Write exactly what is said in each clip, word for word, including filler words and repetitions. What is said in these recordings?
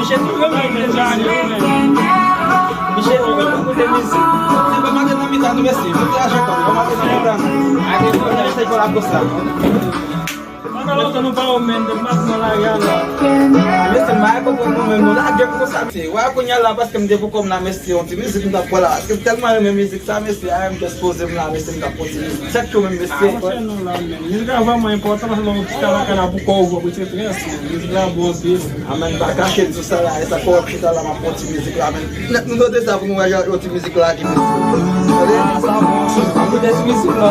Misye tou renmen mizik la, li renmen. Misye tou renmen koute mizik. Li pa mande nan mitan nou, mesye. Mesye a Jean-Paul, pa mande nan mitan nou. Ake tou, mesye, kolabo sa. Pandan lontan nou pa wè w, men, depi maten nan lari a la. Mesye, m pa konprann nou menm, nou lage m konsa, mesye. Wè, kounye a la, paske m te poko m la, mesye, yon ti mizik m t ap pran la. Paske m tèlman renmen mizik sa, mesye, a, m just poze m la, mesye, m t ap pran ti mizik. Sèt yo menm, mesye. Mizik la vrèman enpòtan, paske lè w ti ka lakay la pou kò w, w ap strès. Mizik la bon anpil. Amèn, pa kache di sa la, e sa kò w ap chita la, m ap pran ti mizik la, amèn. Nèt nou note sa pou nou wè yon ti mizik la ki. Tande? Sa bon, koute ti mizik la.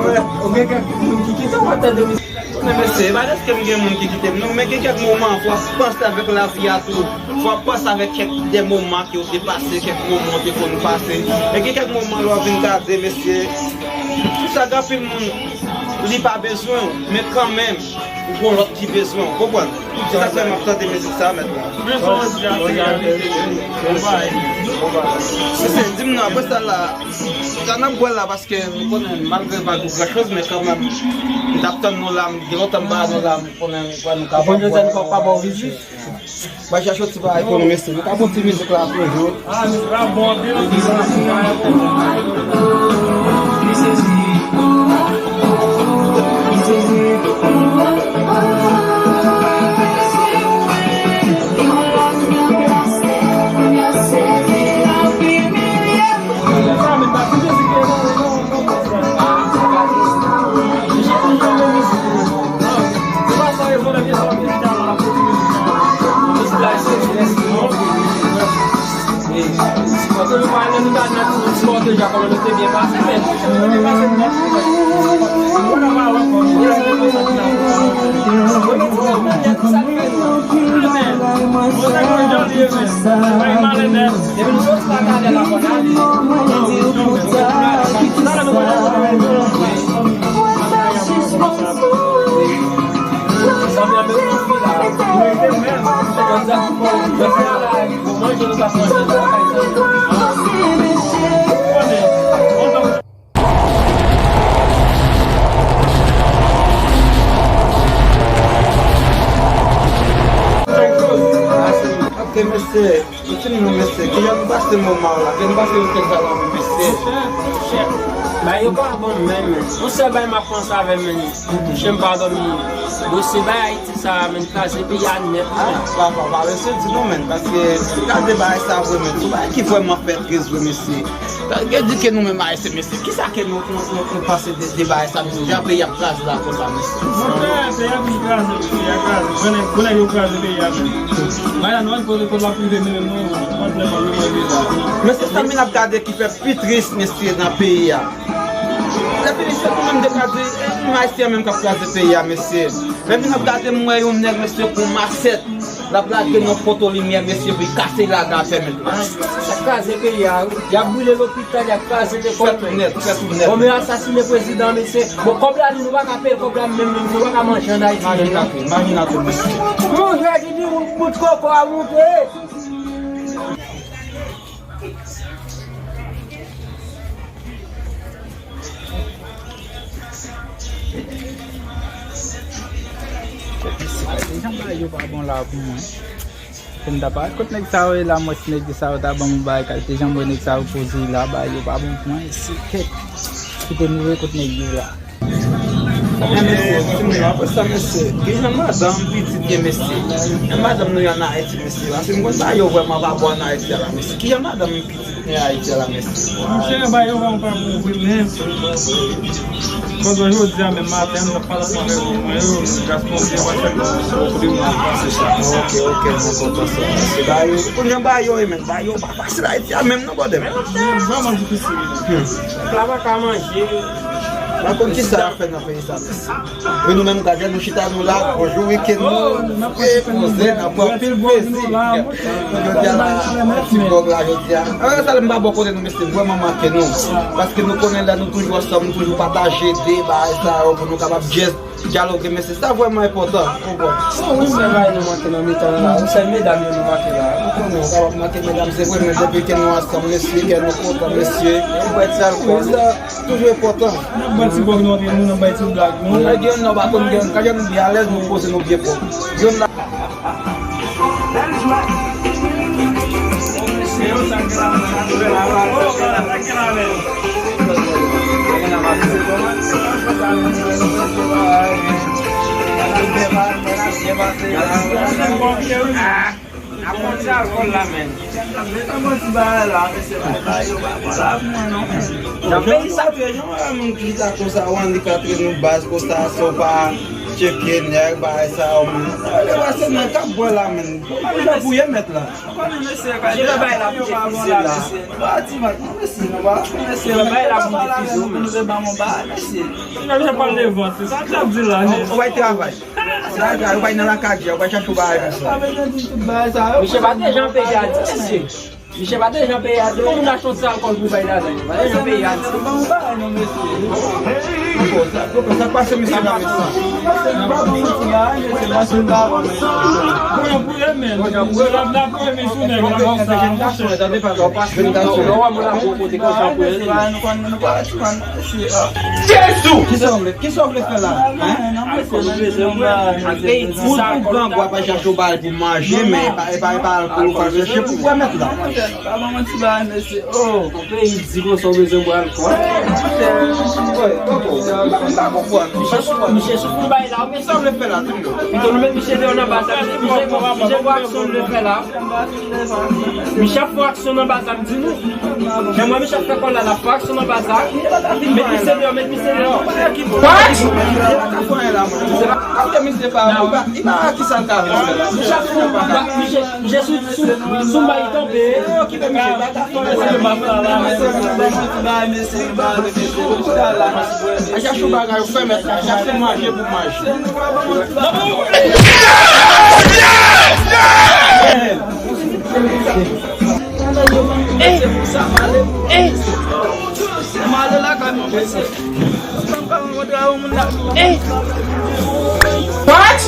Wè, ou gen kèk moun ki kite w ap tande mizik. Men mesye, e pa dèske m gen moun ki kite m, non, men gen kèk moman, fò w panse avèk lavi a tou. Fò w panse avèk kèk de moman ke w te pase, kèk moman w te konn pase. E gen kèk moman lè w vin gade, mesye, tout sa gen anpil moun, li pa bezwen w, men kanmenm, ou gon lòt ki bezwen w, konprann? Se sa k fè m ap tande mizik sa a mentnan. Men sa w di a, se reyalite, wi. Mesye, di m non, apre sa la, sa n ap bwè la, paske nou konnen, malgre pa gen gran choz, men kanmenm, m t ap tann nou la, m gen lontan m pa nou la, m konnen, nou ka bwè. Bon, nou pa ba w vizit. Ba chache ti bagay pou nou, mesye. Nou ka bon ti mizik la toujou. Ah, mizik la bon anpil. Ok, mesye, nou Mesye, kijan nou pase moman la? Ke nou pase wikèn sa la, mesye? Bay yo pa bon menm, men. Yon sèl bay m ap panse avè, men. Kouche m pa dòmi. Dosye bay Ayiti sa, men, kraze peyi a nèt, men. Ah, pa, pa, pa, mesye, di nou, men, paske gade bagay sa vre, men. Se yon bagay ki vrèman fè tris vre, mesye. Sa vle di ke nou menm Ayisyen, mesye, kisa ke nou, nou, nou, nou panse de, de bagay sa, mesye? Jan peyi ap kraze la konsa, mesye. Monchè, peyi a fin kraze, wi, peyi a kraze. Gwo nèg, gwo nèg yo kraze peyi a, men. Bagay la, nou wè kote, kote l ap rive, men, men, nou, nou, nou, nou, nou, nou, nou. Men se sa m vin ap gade ki fè pi tris, mesye, nan peyi a. Definisyon nou menm te ka di, e, nou Ayisyen menm k ap kraze peyi a, mesye. Men vin ap gade, m wè yon nèg, mesye, pou masèt. L ap lage yon poto limyè, mesye, pou l kase ladan a fèmen. Sa kraze peyi a, wi. Y ap boule lopital, y ap kraze lekòl, men. Fè tout nèt, fè tout nèt. Bon, men asasine prezidan, mesye. Bon, kòb la, nou pa ka peye kòb la, menm, menm, nou pa ka manje ann Ayiti, menm, non. Imajine, imajine, mesye. Monchè, ki di bout koko a moute. Dejan bagay yo pa bon la pou mwen. Fè m ta pa, kot nèg sa yo ye la, mwen, si nèg sa yo ta ban m yon bagay, kalite jan m wè nèg sa yo poze la, bagay yo pa bon pou mwen, se kèt. Kite m rive kot nèg yo la. Men mesye, timoun yo, apre sa, mesye, kijan madanm pitit ye, mesye? Men madanm nou yo ann Ayiti, mesye, paske m konn bagay yo vrèman pa bon ann Ayiti a la, mesye. Kijan madanm pitit nou yo Ayiti a la, mesye? Monchè, bagay yo vrèman pa bon vre, men pandan jodi a menm maten, m t ap pale ansanm avèk moun mwen yo, Gaston, se WhatsApp, se kote moun ap panse sa. Ok, ok, mwen konprann sa. Se bagay yo, kounye a bagay yo ye, men bagay yo pa fasil Ayiti a menm non, brother. Li vrèman difisil, wi. Pèp la pa ka manje. Pa konn kisa y ap fè nan peyi sa, mesye. Wi, nou menm, gade, nou chita, nou la, bonjou, wikenn nou, e poze, n ap pran anpil plezi. Jodi a la, ti vlòg la, jodi a. Ann, sa, m pa bò kote nou, mesye, vrèman manke nou. Paske nou konnen lè nou toujou ansanm, nou toujou pataje de bagay sa yo, pou nou kapab just dyaloge, mesye, sa vrèman enpòtan. Ou konprann? Bon, wi, se bagay nou manke nan mitan la. Ou sèl medam yo nou manke la. Ou konnen, ou kapab manke medam, se vre, men depi ke nou ansanm, mesye, kè nou kontan, mesye. Ou bwè ti alkòl. Wi, sa toujou enpòtan. N ap bwè ti gwòg nou antre nou, n ap bay ti blag nou. Nèg yo, nou pa konn gen, kan nou byen alèz, nou poze nou byen pwòp. Youn la. Nan peyi sa, jan wè moun ki chita konsa, w annik antre nou baz konsa, san w pa tcheke nèg, bagay sa yo, men. Lè pase, men, k ap bwè la, men. Kòman jan pou ye mèt la? Ou konnen mesye, ka di bagay la pou difisil la. Ba ti vant, non, mesye, non, ba. Mesye, bagay la pou difisil, men. Nou te ban m yon bagay, mesye. Ou bay travay. Sa, sa, ou bay nan lakadjè, ou bay chache yon bagay konsa. Misye pa te jan peyi a di, mesye. Misye pa te jan peyi a di. Kòman moun achte yon ti alkòl pou bay ladan? Pa te jan peyi a di. Sa k pase misye la, mesye? Bon, pou yo menm. Bon, pou yo la, la premye sou nèg la konsa. Jezi! Kisa w vle, kisa w vle fè la? Hein? Ou, ou pran bwa pa chache w bagay pou manje, men e pa, e pa, e pa alkòl ou pral chache pou bwè mèt la. Pa ban mwen ti bagay, mesye. Oh. Yon peyi di konsa w bezwen bwè alkòl. Misye, misye, misye sou, misye sou pou bay la. Kisa w vle fè la, tande? Pito nou met misye deyò nan baz la. Misye, misye, misye, misye, misye, Michel ap fè aksyon nan baz la, m di nou. Men mwen, Michel ap fè kòl la, l ap fè aksyon nan baz la. Met misye deyò, met misye deyò. What? Misye pa ka fè anyen la, mwen. Misye pa ka fè, misye pa, li pa, li pa ki sa l ka fè la. Michel ap fè, misye, misye sou, sou, sou bay kanpe. Yo, ki fè misye pa ka fè anyen la. Al chache yon bagay ou fè, mèt la, chache manje pou manje. Eh! Eh! What?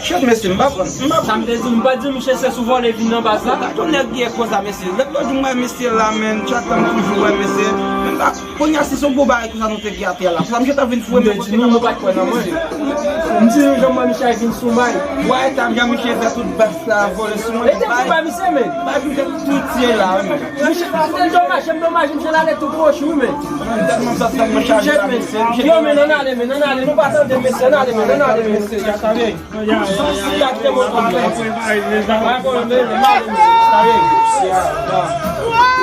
Chèf, mesye, m pa konn, m pa konn. Sa m te di, m pa di misye se sou vòlè vin nan baz la. Gad yon nèg ki ye konsa, mesye. Lòt lòt jou m wè misye la, men, chak tan m toujou wè misye. Men m Kounye a, si se yon gwo bagay konsa nou te gen atè la, konsa misye ta vin foure men kote nou, nou pa t kwè nan mwen. M di nou jan Manmichèl vin sou may. Wè, ta jan Michèl fè tout bas la vole sou mwen. E te sou bay misye, men. Bay misye tout ye la, men. Misye, se domaj, m domaj, misye la lè tou kwochi, wi, men. Tèlman sa, tèlman chaje la, mesye. Yo, men, ann ale, men, ann ale, nou pa tande, mesye, ann ale, men, ann ale, mesye. Tout sou sila ki te mwen konn, men. Pa pwoblèm, men, men, men, men.